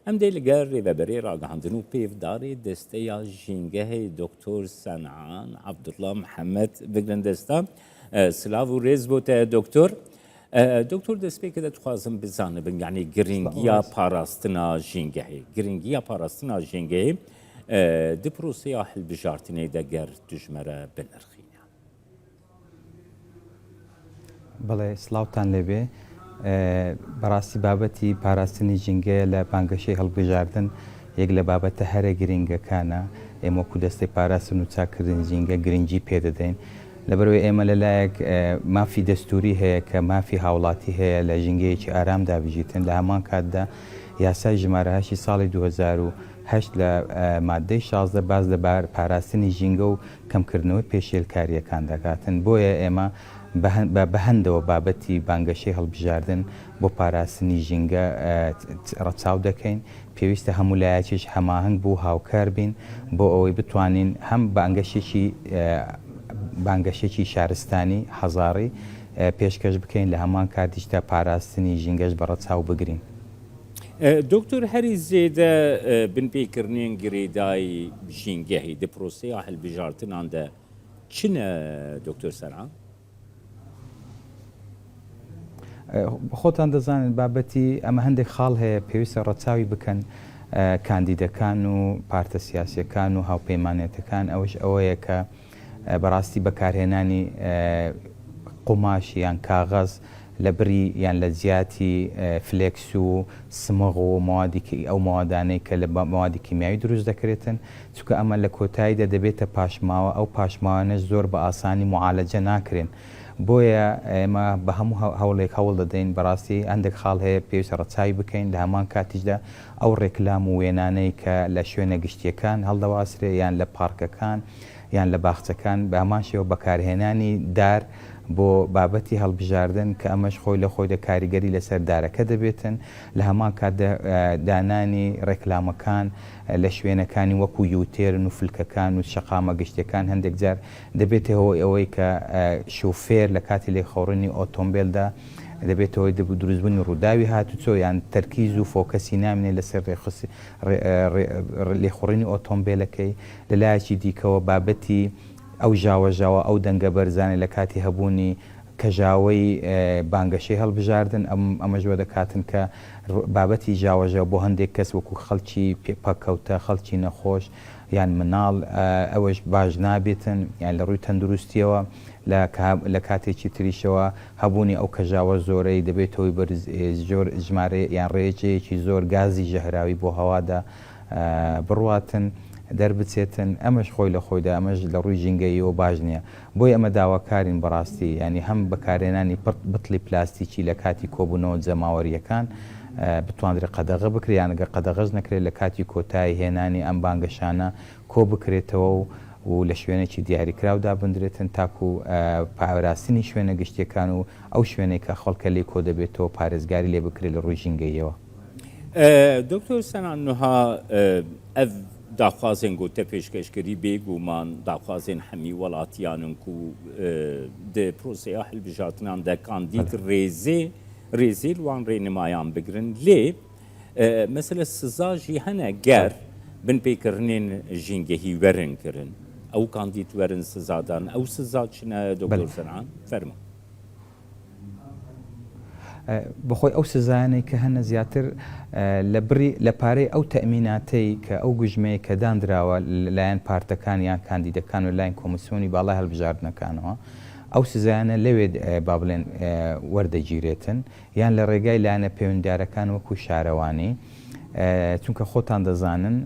Em dê li gel Rêveberê Ragihandin û Pêvdarê Desteya Jîngehê Doktor Sen'an Abdullah Mihemed bigirin desta. Silav û rêz bo te doktor. Doktor destpêkê de dixwazim bizanibin yanî girîngiya parastina jîngehê. Girîngiya parastina jîngehê di proseya hilbijartinê de ger tu ji me re binirxîne. بەڵێ سڵاوتان لێبێ. بەڕاستی بابەتی پاراستنی ژینگەیە لە بانگەشەی هەڵبژاردن یەک لە بابەتە هەرە گرنگەکانە. ئێمە وەکو دەستەی پاراستن و چاککردنی ژینگە گرنگی پێدەدەین. لەبەرئەوەی ئێمە لەلایەک مافی دەستوری هەیە کە مافی هاوڵاتی هەیە لە ژینگەیەکی ئارامدا بژیتن، لە هەمان کاتدا یاسای ژمارە هەشتی ساڵی 2008 لە ماددەی 16 باس لە پاراستنی ژینگە و کەمکردنەوەی پێشێلکارییەکان دەکاتن، بۆیە ئێمە بە بەهەندەوە بابەتی بانگەشەی هەڵبژاردن بۆ پاراستنی ژینگە ڕەچاو دەکەین، پێویستە هەموو لایەکیش هەماهەنگ و هاوکار بین بۆ ئەوەی بتوانین هەم بانگەشێکی بانگەشێکی شارستانی، حەزاڕی، پێشکەش بکەین، لە هەمان کاتیشدا پاراستنی ژینگەش بە ڕەچاو بگرین. دکتۆر هەری زێدە بنپێکردنێن گرێدای ژینگەهی di proseya hilbijartinan de çi ne Doktor Serhan؟ خۆتان دەزانن بابەتی ئەمە هەندێک خاڵ هەیە پێویستە ڕەچاوی بکەن کاندیدەکان و پارتە سیاسیەکان و هاوپەیمانێتەکان ئەوەش ئەوەیە کە بەڕاستی بەکارهێنانی قوماش یان کاغەز لە بری یان لە جیاتی فلێکس و سمغ و مەوادی ئەو مەوادانەی کە لە مەوادی کیمیاوی دروست دەکرێتن چونکە ئەمە لە کۆتاییدا دەبێتە پاشماوە ئەو پاشماوانەش زۆر بە ئاسانی موعالەجە ناکرێن بۆیە ئێمە بە هەموو هەوڵێک هەوڵ دەدەین بەڕاستی هەندێک خاڵ هەیە پێویستە ڕەچاوی بکەین لە هەمان کاتیشدا ئەو ڕێکلام و وێنانەی کە لە شوێنە گشتییەکان هەڵدەواسرێ یان لە پارکەکان یان لە باخچەکان بە هەمان شێوە بەکارهێنانی دار بۆ بابەتی هەڵبژاردن کە ئەمەش خۆی لە خۆیدا کاریگەری لەسەر دارەکە دەبێتن لە هەمان کاتدا دانانی ڕێکلامەکان لە شوێنەکانی وەکو U-turn و فلکەکان و شەقامە گشتیەکان هەندێک جار دەبێتە هۆی ئەوەی کە شوفێر لە کاتی لێخوڕینی ئۆتۆمبێلدا دەبێتە هۆی دروستبوونی ڕووداوی هاتوچۆ یان تەرکیز و focus ی نامێنێت لەسەر لێخوڕینی ئۆتۆمبێلەکەی، لە لایەکی دیکەوە بابەتی ئەو ژاوەژاوە، ئەو دەنگە بەرزانەی لە کاتی هەبوونی کەژاوەی بانگەشەی هەڵبژاردن، ئەمەش وا دەکاتن کە بابەتی ژاوەژاو بۆ هەندێک کەس وەکو خەڵکی پەککەوتە، خەڵکی نەخۆش یان مناڵ ئەوەش باش نابێتن یان لە ڕووی تەندروستیەوە لە کاتێکی تریشەوە هەبوونی ئەو کەژاوە زۆرەی دەبێتە هۆی بەرز ژمارە یان ڕێژەیەکی زۆر گازی ژەهراوی بۆ هەوادا بڕواتن دەربچێتن ئەمەش خۆی لە خۆیدا ئەمەش لە ڕووی ژینگەییەوە باش نییە بۆیە ئەمە داواکارین بەڕاستی یانی هەم بەکارهێنانی بتڵی پلاستیکی لە کاتی کۆبوونەوە جەماوەرییەکان بتواندرێت قەدەغە بکرێت یان گەر قەدەغەش نەکرێت لە کاتی کۆتایی هێنانی ئەم بانگەشانە کۆ بکرێتەوە و و لە شوێنێکی دیاریکراو دابندرێتن تاکو پاراستنی شوێنە گشتیەکان و ئەو شوێنەی کە خەڵکە لێی کۆدەبێتەوە پارێزگاری لێ بکرێت لە ڕووی ژینگەییەوە. دکتۆر سەنان نها ئەڤ داخوازێن گو تە پێشکەش کری بێ گومان داخوازێن هەمی وەڵاتیانن کو di proseya hilbijartinan de kandîd rêzê rêzê li wan rênimayan bigirin lê mesela siza jî hene ger binpêkirinên jîngehî werin kirin ew kandîd werin sizadan ew siza çi ne Doktor Senan fermo. بەخۆی ئەو سزایانەی کە هەنە زیاتر لە بڕی لە پارەی ئەو تەئمیناتەی کە ئەو گوژمەیە کە داندراوە لەلایەن پارتەکان یان کاندیدەکان و لەلایەن کۆمیسیۆنی باڵای هەڵبژاردنەکانەوە ئەو سزایانە لەوێ با بڵێن وەردەگیرێتن یان لە ڕێگای لایەنە پەیوەندیدارەکان وەکو شارەوانی چونکە خۆتان دەزانن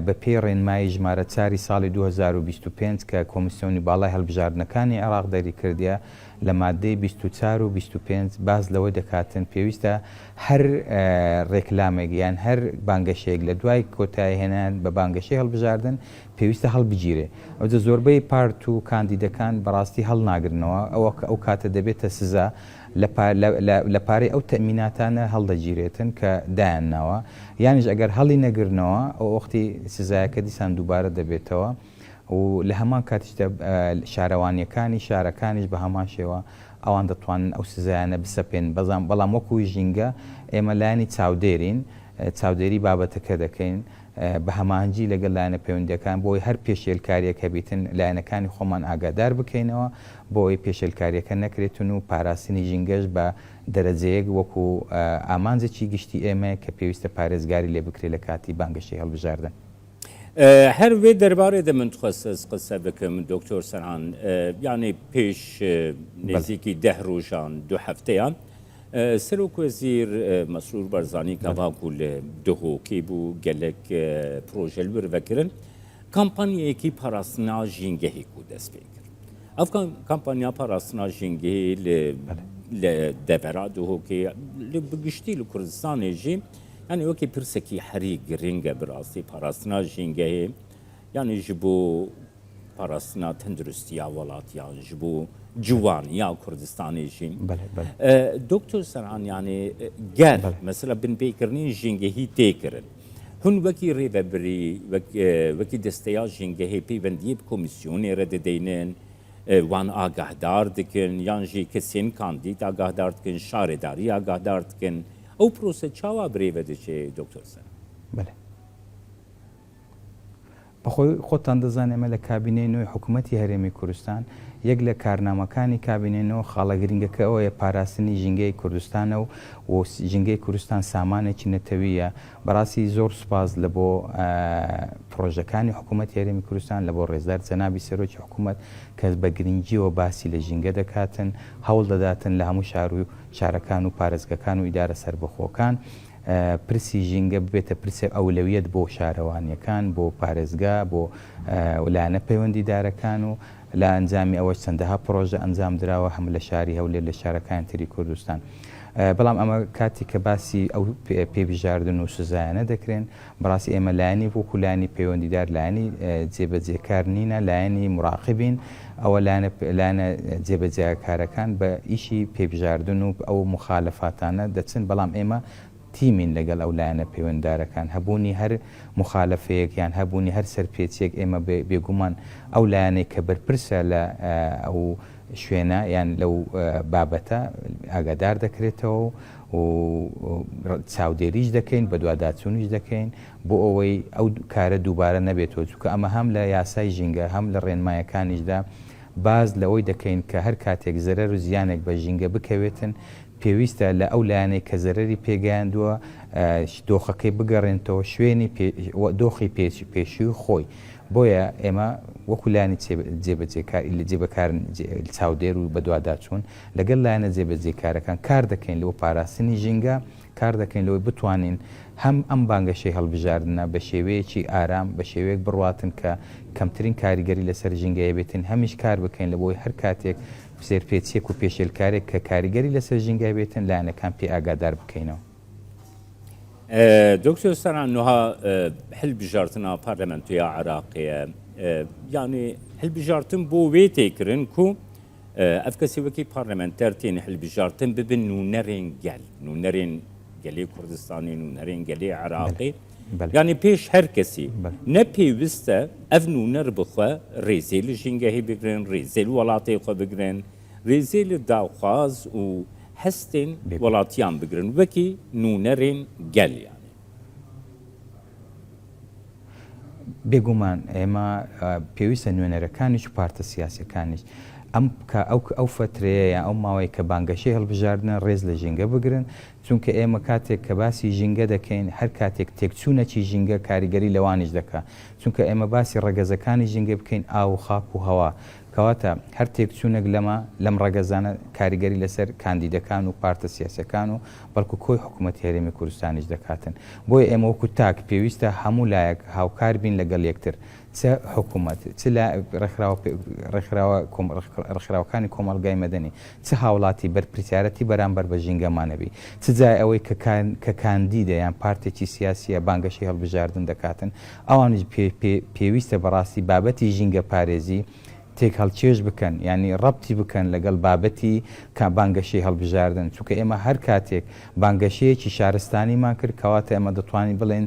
بە پێی ڕێنمایی ژمارە چاری ساڵی 2025 کە کۆمیسیۆنی باڵای هەڵبژاردنەکانی عێراق دەریکردیە لە ماددەی 24 و 25 باس لەوە دەکاتن پێویستە هەر ڕێکلامێک یان هەر بانگەشەیەک لە دوای کۆتایهێنان بە بانگەشەی هەڵبژاردن پێویستە هەڵبگیرێ ئەوجە زۆربەی پارت و کاندیدەکان بەڕاستی هەڵناگرنەوە ئەوە کە ئەو کاتە دەبێتە سزا لە پارەی ئەو تەئمیناتانە هەڵدەگیرێتن کە دایانناوە یانیش ئەگەر هەڵی نەگرنەوە ئەو وەختی سزایەکە دیسان دووبارە دەبێتەوە و لە هەمان کاتیشدا شارەوانییەکانی شارەکانیش بە هەمان شێوە ئەوان دەتوانن ئەو سزایانە بسەپێنن بەزام بەڵام وەکوو ژینگە ئێمە لایەنی چاودێرین. چاودێری بابەتەکە دەکەین بە هەماهەنگی لەگەڵ لایەنە پەیوەندییەکان بۆ ئەوەی هەر پێشێلکارییەک هەبیتن لایەنەکانی خۆمان ئاگادار بکەینەوە بۆ ئەوەی پێشێلکارییەکە نەکرێتن و پاراستنی ژینگەش بە دەرەجەیەک وەکو ئامانجێکی گشتی ئێمەیە کە پێویستە پارێزگاری لێ بکرێت لە کاتی بانگەشەی هەڵبژاردن. هەر وێ دەربارەێ دە من تخوست ئەز قسە بکم دۆکتۆر سەران یانێ پێش نێزیکی دە ڕوژان دو هەفتەیان سەرۆک وەزیر مەسرور بەرزانی کەڤاکو لە دهۆکێ بوو گەلەک پرۆژە لور ڤەکرن کامپانیەیەکی پاراستنا ژینگەهی کو دەست پێ کرد ئەف کامپانیا پاراستنا ژینگەهی لە لە دەڤەرا دهۆکێ لە بگشتی لە کوردستانێ ژی یانی وەکی پرسەکی هەری گرنگە بەراستی پاراستنا ژینگەهی یانی ژ بۆ پاراستنا تەندروستیا وەڵاتیان ژ بۆ جوانیا کوردستانی ژی دکتۆر سەران یانی گەر مەسەلە بنپێکردنی ژینگەهی تێکردن هون وەکی ڕێڤەبری وەکی دەستەیا ژینگەهی پەیوەندیە ب کۆمیسیۆنێ رە ددەینن وان ئاگاهدار دکن یان ژی کەسێن کاندید ئاگاهدار دکن شارێداری ئاگاهدار دکن ئەو پرۆسە چاوا برێڤە دچێ دکتۆر سەران؟ بەلێ بەخۆی خۆتان دەزانن ئێمە لە کابینەی نۆی حکوومەتی هەرێمی کوردستان یەک لە کارنامەکانی کابینەی نۆ خاڵە گرنگەکە ئەوەیە پاراستنی ژینگەی کوردستانە و و ژینگەی کوردستان سامانێکی نەتەوییە بەڕاستی زۆر سوپاس لە بۆ پڕۆژەکانی حکوومەتی هەرێمی کوردستان لە بۆ ڕێزدار جەنابی سەرۆکی حکوومەت کە بە گرنگیەوە باسی لە ژینگە دەکاتن هەوڵ دەداتن لە هەموو شار و شارەکان و پارێزگەکان و ئیدارە سەربەخۆکان پرسی ژینگە ببێتە پرسێک ئەولەویەت بۆ شارەوانیەکان، بۆ پارێزگا، بۆ لایەنە پەیوەندیدارەکان و لە ئەنجامی ئەوەش چەندەها پڕۆژە ئەنجام دراوە هەم لە شاری هەولێر لە شارەکانی تری کوردستان. بەڵام ئەمە کاتی کە باسی ئەو پێبژاردن و سزایانە دەکرێن بەڕاستی ئێمە لایەنی وەکو لایەنی پەیوەندیدار لایەنی جێبەجێکار نینە لایەنی مراقبین ئەوە لایەنە لایەنە جێبەجێکارەکان بە ئیشی پێبژاردن و ئەو موخالەفاتانە دەچن بەڵام ئێمە تیمین لەگەڵ ئەو لایەنە پەیوەنددارەکان هەبوونی هەر موخالەفەیەک یان هەبوونی هەر سەرپێچیەک ئێمە بێگومان ئەو لایەنەی کە بەرپرسە لە ئەو شوێنە یان لەو بابەتە ئاگادار دەکرێتەوە و چاودێریش دەکەین بەدواداچوونیش دەکەین بۆ ئەوەی ئەو کارە دووبارە نەبێتەوە، چونکە ئەمە هەم لە یاسای ژینگە هەم لە ڕێنمایەکانیشدا باس لەوەی دەکەین کە هەر کاتێک زەرەر و زیانێک بە ژینگە بکەوێتن پێویستە لە ئەو لایەنەی کە زەرەری پێگەیاندووە دۆخەکەی بگەڕێنتەوە شوێنی دۆخی پێشووی خۆی. بۆیە ئێمە وەکو لایەنی جێبەجێکار چاودێر و بەدواداچوون لەگەڵ لایەنە جێبەجێکارەکان کار دەکەین لۆ پاراستنی ژینگە، کار دەکەین لەوەی بتوانین هەم ئەم بانگەشەی هەڵبژاردنە بە شێوەیەکی ئارام، بە شێوەیەک بڕواتن کە کەمترین کاریگەری لەسەر ژینگە هەبێتن، هەمیش کار بکەین لە بۆی هەر کاتێک سەرپێچیەک و پێشێلکارێک کە کاریگەری لەسەر ژینگە هەبێتن لایەنەکان پێ ئاگادار بکەینەوە. دکتۆر سەران نوها هەلبژارتنا پارلەمەنتۆیا عراقێ یانی هەلبژارتن بۆ وێ تێکرن کو ئەڤ کەسێ وەکی پارلەمەنتەر تێن هەلبژارتن ببن نوونەرێن گەل، نوونەرێن گەلێ کوردستانێ، نوونەرێن گەلێ عراقێ. یانی پێش هەر کەسی نە پێویستە ئەڤ نوونەر بخوە رێزێ لە ژینگەهێ بگرن، رێزێ لە وەڵاتێ خوە بگرن، رێزێ لە داوخواز و هەستێن وەڵاتیان بگرن وەکی نوونەرێن گەل یانی. بێگومان ئێمە پێویستە نوێنەرەکانیش و پارتە سیاسیەکانیش ئەم کە ئەو ئەو فەترەیە یان ئەو ماوەی کە بانگەشەی هەڵبژاردنە ڕێز لە ژینگە بگرن چونکە ئێمە کاتێک کە باسی ژینگە دەکەین هەر کاتێک تێکچوونەکی ژینگە کاریگەری لەوانیش دەکا چونکە ئێمە باسی ڕەگەزەکانی ژینگە بکەین ئاو و خاک و هەوا کەواتە هەر تێکچوونێک لەمە لەم ڕەگەزانە کاریگەری لەسەر کاندیدەکان و پارتە سیاسیەکان و بەڵکو کۆی حکومەتی هەرێمی کوردستانیش دەکاتن. بۆیە ئێمە وەکو تاک پێویستە هەموو لایەک هاوکار بین لەگەڵ یەکتر چ حکومەت چ ڕێکخراوە ڕێکخراوە ڕێکخراوەکانی کۆمەڵگای مەدەنی چ هاوڵاتی بەرپرسیارەتی بەرامبەر بە ژینگەمان هەبی چ جای ئەوەی کە کە کاندیدە یان پارتێکی سیاسیە بانگەشەی هەڵبژاردن دەکاتن ئەوانیش پێ پێ پێویستە بەڕاستی بابەتی ژینگە پارێزی تێکهەڵکێش بکەن یانی ڕەبتی بکەن لەگەڵ بابەتی کە بانگەشەی هەڵبژاردن چونکە ئێمە هەر کاتێک بانگەشەیەکی شارستانیمان کرد کەواتە ئێمە دەتوانین بڵێین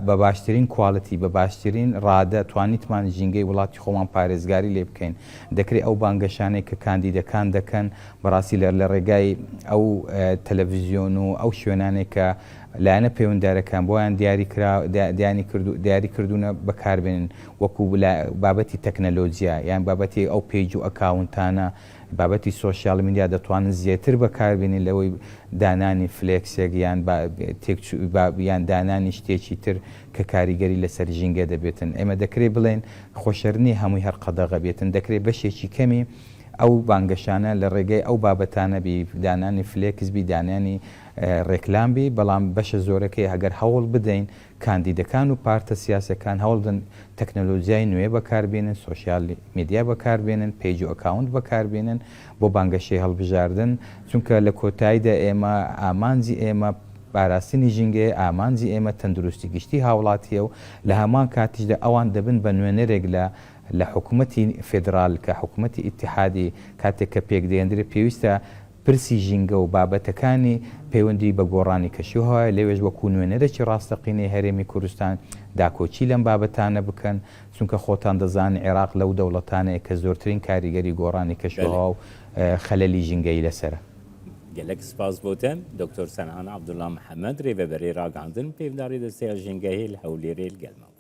بە باشترین quality بە باشترین ڕادە توانیتمان ژینگەی وڵاتی خۆمان پارێزگاری لێ بکەین دەکرێت ئەو بانگەشانەی کە کاندیدەکان دەکەن بەڕاستی لە ڕێگای ئەو تەلەڤزیۆن و ئەو شوێنانەی کە. لایەنە پەیوەندیدارەکان بۆیان دیاری کرا دیانی کردو دیاری کردوونە بەکاربێنن وەکو بابەتی تەکنەلۆجیا یان بابەتی ئەو page و account انە بابەتی social media دەتوانن زیاتر بەکاربێنن لەوەی دانانی flex ێک یان یان دانانی شتێکی تر کە کاریگەری لەسەر ژینگە دەبێتن ئێمە دەکرێت بڵێن خۆشەر نییە هەمووی هەر قەدەغە بێتن دەکرێت بەشێکی کەمی ئەو بانگەشانە لە ڕێگەی ئەو بابەتانە بی دانانی flex بی دانانی ڕێکلام بی بەڵام بەشە زۆرەکەی ئەگەر هەوڵ بدەین کاندیدەکان و پارتە سیاسەکان هەوڵ بدەن تەکنەلۆجیای نوێ بەکار بێنن social media بەکار بێنن page و account بەکار بێنن بۆ بانگەشەی هەڵبژاردن چونکە لە کۆتاییدا ئێمە ئامانجی ئێمە پاراستنی ژینگەیە ئامانجی ئێمە تەندروستی گشتی هاوڵاتیە و لە هەمان کاتیشدا ئەوان دەبن بە نوێنەرێک لە لە حکومەتی فێدرال کە حکومەتی ئیتیحادی کاتێک کە پێکدەهێندرێت پێویستە پرسی ژینگە و بابەتەکانی پەیوەندی بە گۆڕانی کەشوهەوای لەوێش وەکو نوێنەرێکی ڕاستەقینەی هەرێمی کوردستان داکۆکی لەم بابەتانە بکەن، چونکە خۆتان دەزانن عێراق لەو دەوڵەتانەیە کە زۆرترین کاریگەری گۆڕانی کەشوهەوا و خەلەلی ژینگەیی لەسەرە. گەلەک سپاس بۆ تە دکتۆر سەنعان عەبدوڵا محەمەد رێڤەبەرێ راگهاندن پێڤدارێ دەستەیا ژینگەهێ لە هەولێرێ لگەل مە.